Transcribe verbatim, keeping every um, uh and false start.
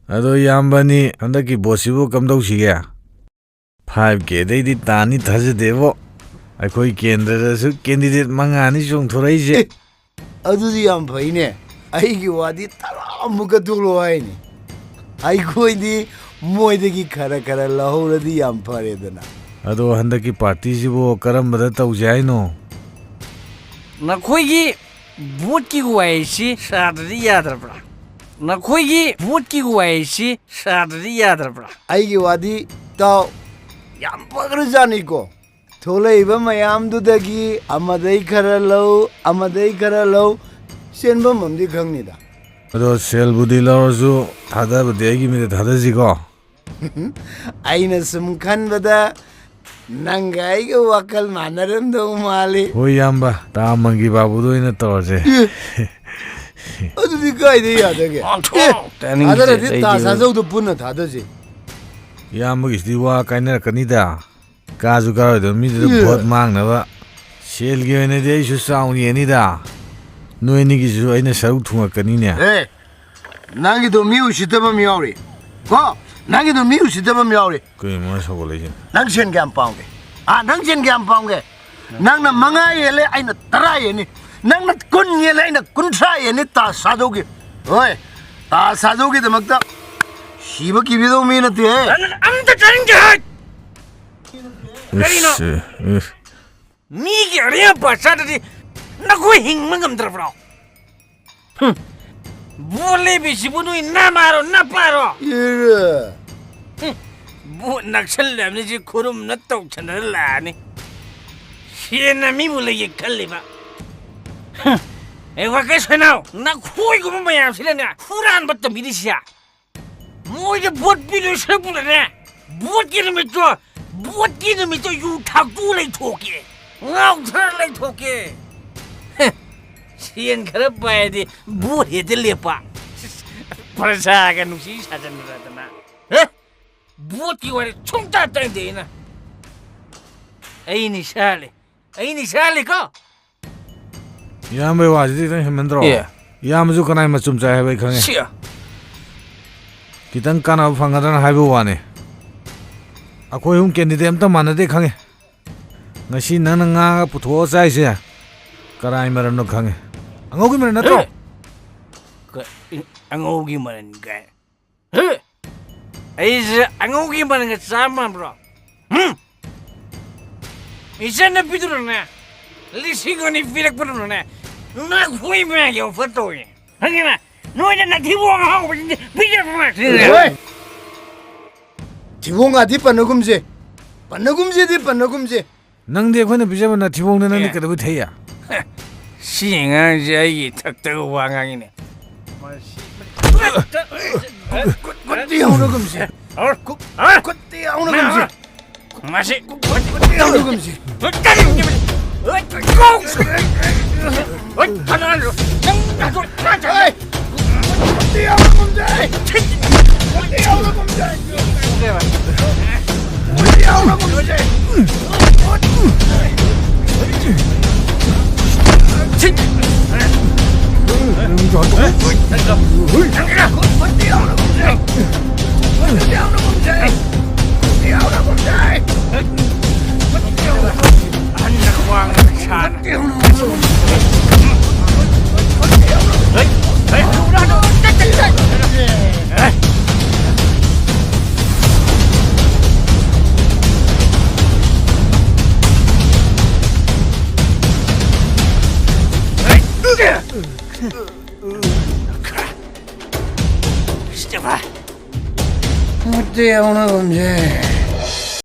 ꯑꯗꯣ ꯏꯌꯥꯝꯕꯅꯤ ꯍꯟꯗꯛꯀꯤ ꯚꯣꯠꯁꯤꯕꯨ ꯀꯝꯗꯧꯁꯤꯒꯦ? ꯐꯥꯏꯚ ꯀꯦꯗꯩꯗꯤ ꯇꯥꯅꯤ ꯊꯥꯖꯗꯦꯕꯣ꯫ ꯑꯩꯈꯣꯏ ꯀꯦꯟꯗ꯭ꯔꯗꯁꯨ ꯀꯦꯟꯗꯤꯗꯦꯠ ꯃꯉꯥꯅꯤ ꯆꯣꯡꯊꯣꯔꯛꯏꯁꯦ꯫ ꯑꯦ, ꯑꯗꯨꯗꯤ ꯌꯥꯝ ꯐꯩꯅꯦ꯫ ꯑꯩꯒꯤ ꯋꯥꯗꯤ ꯇꯔꯥꯃꯨꯛꯀ ꯊꯣꯛꯂꯛꯑꯣ ꯍꯥꯏꯅꯤ꯫ ꯑꯩꯈꯣꯏꯗꯤ ꯃꯣꯏꯗꯒꯤ ꯈꯔ ꯈꯔ ꯂꯧꯍꯧꯔꯗꯤ ꯌꯥꯝ ꯐꯔꯦꯗꯅ꯫ ꯑꯗꯣ ꯍꯟꯗꯛꯀꯤ ꯄꯥꯔꯇꯤꯁꯤꯕꯨ ꯀꯔꯝꯕꯗ ꯇꯧꯁꯦ ꯍꯥꯏꯅꯣ? ꯅꯈꯣꯏꯒꯤ ꯚꯣꯠꯀꯤ ꯋꯥꯏꯁꯤ ꯁꯥꯗ꯭ꯔꯗꯤ ꯌꯥꯗ꯭ꯔꯕ꯭ꯔꯥ? ꯅꯈꯣꯏꯒꯤ ꯚꯣꯠꯀꯤ ꯋꯥꯏꯁꯤ ꯁꯥꯗ꯭ꯔꯗꯤ ꯌꯥꯗ꯭ꯔꯕ꯭ꯔꯥ? ꯑꯩꯒꯤ ꯋꯥꯗꯤ ꯇꯥꯎ, ꯌꯥꯝ ꯐꯈ꯭ꯔꯖꯥꯠꯅꯤꯀꯣ꯫ ꯊꯣꯛꯂꯛꯏꯕ ꯃꯌꯥꯝꯗꯨꯗꯒꯤ ꯑꯃꯗꯩ ꯈꯔ ꯂꯧ, ꯑꯃꯗꯩ ꯈꯔ ꯂꯧ, ꯆꯦꯟꯐꯝ ꯑꯃꯗꯤ ꯈꯪꯅꯤꯗ꯫ ꯑꯗꯣ ꯁꯦꯜꯕꯨꯗꯤ ꯂꯧꯔꯁꯨ ꯊꯥꯗꯕꯗꯤ ꯑꯩꯒꯤ ꯃꯤꯗ ꯊꯥꯗꯁꯤꯀꯣ꯫ ꯑꯩꯅ ꯁꯨꯝ ꯈꯟꯕꯗ ꯅꯪꯒ ꯑꯩꯒ ꯋꯥꯈꯜ ꯃꯥꯟꯅꯔꯝꯗꯧ ꯃꯥꯜꯂꯤ꯫ ꯍꯣꯏ ꯏꯌꯥꯝꯕ, ꯇꯥ ꯃꯪꯒꯤ ꯕꯥꯕꯨꯗ ꯑꯣꯏꯅ ꯇꯧꯔꯁꯦ꯫ ꯑꯦ, ꯑꯗꯨꯗꯤ ꯀꯥꯏꯗ ꯌꯥꯗꯒꯦ? ꯑꯣꯟꯊꯣꯛꯑꯣ! ꯑꯦ, ꯇꯥꯅꯤꯡꯗꯦ, ꯊꯥꯗꯔꯗꯤ ꯇꯥ ꯑꯩꯗꯤ ꯁꯥꯖꯧꯗꯣ ꯄꯨꯟꯅ ꯊꯥꯗꯁꯤ꯫ ꯏꯌꯥꯝꯕꯒꯤꯁꯤꯗꯤ ꯋꯥ ꯀꯥꯏꯅꯔꯛꯀꯅꯤꯗ꯫ ꯀꯥꯁꯨ ꯀꯥꯔꯣꯏꯗꯕ ꯃꯤꯗꯨꯗ ꯑꯦ꯫ ꯚꯣꯠ ꯃꯥꯡꯅꯕ꯫ ꯁꯦꯜꯒꯤ ꯑꯣꯏꯅꯗꯤ ꯑꯩꯁꯨ ꯆꯥꯎꯅ ꯌꯦꯡꯅꯤꯗ꯫ ꯅꯣꯏ ꯑꯅꯤꯒꯤꯁꯨ ꯑꯩꯅ ꯁꯔꯨꯛ ꯊꯨꯡꯉꯛꯀꯅꯤꯅꯦ꯫ ꯑꯦ, ꯅꯪꯒꯤꯗꯣ ꯃꯤ ꯎꯁꯤꯠꯇꯕ ꯑꯃ ꯌꯥꯎꯔꯤ꯫ ꯀꯣ? ꯅꯪꯒꯤꯗꯣ ꯃꯤ ꯎꯁꯤꯠꯇꯕ ꯑꯃ ꯌꯥꯎꯔꯤ꯫ ꯀꯩꯅꯣ ꯃꯥꯅ ꯁꯧꯒꯠꯂꯛꯏꯁꯦ? ꯅꯪ ꯁꯦꯟ ꯀꯌꯥꯝ ꯄꯥꯝꯒꯦ? ꯑꯥ, ꯅꯪ ꯁꯦꯟ ꯀꯌꯥꯝ ꯄꯥꯝꯒꯦ? ꯅꯪꯅ ꯃꯉꯥ ꯌꯦꯜꯂꯦ, ꯑꯩꯅ ꯇꯔꯥ ꯌꯦꯟꯅꯤ꯫ ꯅꯪꯅ ꯀꯨꯟ ꯌꯦꯜꯂꯦ, ꯑꯩꯅ ꯀꯨꯟꯊ꯭ꯔꯥ ꯌꯦꯟꯅꯤ꯫ ꯇꯥ ꯁꯥꯖꯧꯒꯤ꯫ ꯍꯣꯏ, ꯇꯥ ꯁꯥꯖꯧꯒꯤꯗꯃꯛꯇ ꯁꯤꯕ ꯀꯤꯕꯤꯗꯧ ꯃꯤ ꯅꯠꯇꯦꯍꯦ꯫ ꯅꯪ ꯑꯝꯇ ꯆꯪꯒꯦ ꯍꯥꯏ꯫ ꯀꯔꯤꯅꯣ? ꯏꯁ, ꯏꯁ꯫ ꯃꯤꯒꯤ ꯑꯔꯦꯝ ꯑꯄꯥ ꯆꯥꯗ꯭ꯔꯗꯤ ꯅꯈꯣꯏ ꯍꯤꯡꯕ ꯉꯝꯗ꯭ꯔꯕ꯭ꯔꯣ? ꯍꯨꯝ꯫ ꯚꯣꯠ ꯂꯦꯞꯄꯤꯁꯤꯕꯨ ꯅꯣꯏ ꯅꯃꯥꯔꯣ ꯅꯄꯥꯔꯣ? ꯏꯔꯦ꯫ ꯍꯨꯝ꯫ ꯚꯣꯠ ꯅꯛꯁꯜꯂꯕꯅꯤ ꯁꯤ ꯈꯨꯔꯨꯝꯅ ꯇꯧꯁꯟꯅꯗꯅ ꯂꯥꯛꯑꯅꯤ꯫ ꯁꯦꯟꯅ ꯃꯤꯕꯨ ꯂꯩꯒꯦ ꯈꯜꯂꯤꯕ꯫ ꯍꯨꯝ꯫ ꯑꯦ, ꯋꯥꯀꯩ ꯁꯣꯏꯅꯥꯎ, ꯅꯈꯣꯏꯒꯨꯝꯕ ꯃꯌꯥꯝꯁꯤꯅꯅꯦ ꯍꯨꯔꯥꯟꯕ ꯇꯝꯕꯤꯔꯤꯁꯦ꯫ ꯃꯣꯏꯗ ꯚꯣꯠ ꯄꯤꯗꯣꯏ ꯁꯔꯨꯛꯄꯨꯗꯅꯦ, ꯚꯣꯠꯀꯤ ꯅꯨꯃꯤꯠꯇꯣ, ꯚꯣꯠꯀꯤ ꯅꯨꯃꯤꯠꯇꯣ ꯌꯨ ꯊꯛꯇꯣꯛꯑ ꯂꯩꯊꯣꯛꯀꯦ, ꯉꯥꯎꯊꯔ ꯂꯩꯊꯣꯛꯀꯦ꯫ ꯍꯦ, ꯁꯦꯟ ꯈꯔ ꯄꯥꯏꯔꯗꯤ ꯚꯣꯠ ꯍꯦꯛꯇ ꯂꯦꯞꯄ꯫ ꯄ꯭ꯔꯖꯥꯒ ꯅꯨꯡꯁꯤ ꯁꯥꯖꯟꯅꯗꯅ꯫ ꯍꯦ, ꯚꯣꯠꯀꯤ ꯋꯥꯔꯤ ꯁꯨꯡꯇꯥ ꯇꯥꯅꯤꯡꯗꯦ ꯑꯩꯅ꯫ ꯑꯩ ꯅꯤꯁꯥ ꯂꯩ꯫ ꯑꯩ ꯅꯤꯁꯥ ꯂꯩꯀꯣ꯫ ꯏꯌꯥꯝꯕꯩ ꯋꯥꯁꯤꯗꯤ ꯈꯤꯇꯪ ꯍꯦꯟꯃꯟꯗ꯭ꯔꯣ? ꯑꯦ꯫ ꯏꯌꯥꯝꯕꯁꯨ ꯀꯅꯥꯏ ꯃꯆꯨꯝ ꯆꯥꯏ ꯍꯥꯏꯕ ꯑꯩ ꯈꯪꯉꯦ꯫ ꯁꯤ꯫ ꯈꯤꯇꯪ ꯀꯥꯟꯅꯕ ꯐꯪꯒꯗ꯭ꯔꯅ ꯍꯥꯏꯕ ꯋꯥꯅꯤ꯫ ꯑꯩꯈꯣꯏ ꯑꯍꯨꯝ candidate ꯑꯝꯇ ꯃꯥꯟꯅꯗꯦ ꯈꯪꯉꯦ꯫ ꯉꯁꯤ ꯅꯪꯅ ꯉꯥꯒ ꯄꯨꯊꯣꯛꯑ ꯆꯥꯏꯁꯦ ꯀꯔꯥꯏ ꯃꯔꯝꯅꯣ ꯈꯪꯉꯦ꯫ ꯑꯉꯧꯒꯤ ꯃꯔꯝ ꯅꯠꯇ꯭ꯔꯣ? ꯑꯦ! ꯀ-, ꯏ-, ꯑꯉꯧꯒꯤ ꯃꯔꯝ ꯀꯥꯏ꯫ ꯍꯦ! ꯑꯩꯁꯦ ꯑꯉꯧꯒꯤ ꯃꯔꯝꯒ ꯆꯥ ꯃꯥꯟꯕ꯭ꯔꯣ? ꯍꯨꯝ? ꯏꯆꯟꯅꯨꯄꯤꯗꯨꯅꯅꯦ, ꯂꯤꯁꯤꯡ ꯑꯅꯤ ꯄꯤꯔꯛꯄꯗꯨꯅꯅꯦ, ꯅꯈꯣꯏ ꯃꯌꯥꯝꯒꯤ offer ꯇꯧꯏ꯫ ꯈꯪꯉꯦꯅ? ꯅꯣꯏꯗ ꯅꯊꯤꯕꯣꯡ ꯑꯍꯥꯎꯕꯁꯤꯡꯁꯦ ꯄꯤꯖꯕ ꯉꯥꯛꯇꯅꯦ꯫ ꯍꯣꯏ꯫ ꯊꯤꯕꯣꯡꯒꯗꯤ ꯄꯟꯅꯒꯨꯝꯁꯦ꯫ ꯄꯟꯅꯒꯨꯝꯁꯦꯗꯤ ꯄꯟꯅꯒꯨꯝꯁꯦ꯫ ꯅꯪꯗꯤ ꯑꯩꯈꯣꯏꯅ ꯄꯤꯖꯕ ꯅꯊꯤꯕꯣꯡꯗ ꯅꯪꯗꯤ ꯑꯦ꯫ ꯀꯩꯗꯧꯕꯩ ꯊꯛꯏ? ꯁꯤ ꯑꯉꯥꯡꯁꯦ ꯑꯩꯒꯤ ꯏꯊꯛꯇꯒ ꯋꯥ ꯉꯥꯡꯉꯤꯅꯦ꯫ ꯃꯁꯤ ꯈꯨꯠꯇꯤ ꯌꯥꯎꯅꯒꯨꯝꯁꯦ꯫ ꯈꯨꯠ-, ꯈꯨꯠꯇꯤ ꯌꯥꯎꯅꯒꯨꯝꯁꯦ꯫ ꯃꯁꯤ ꯈꯨꯠꯇꯤ ꯌꯥꯎꯅꯒꯨꯝꯁꯦ꯫ ꯈꯨꯠꯇꯤ ꯌꯥꯎꯅꯒꯨꯝꯁꯦ꯫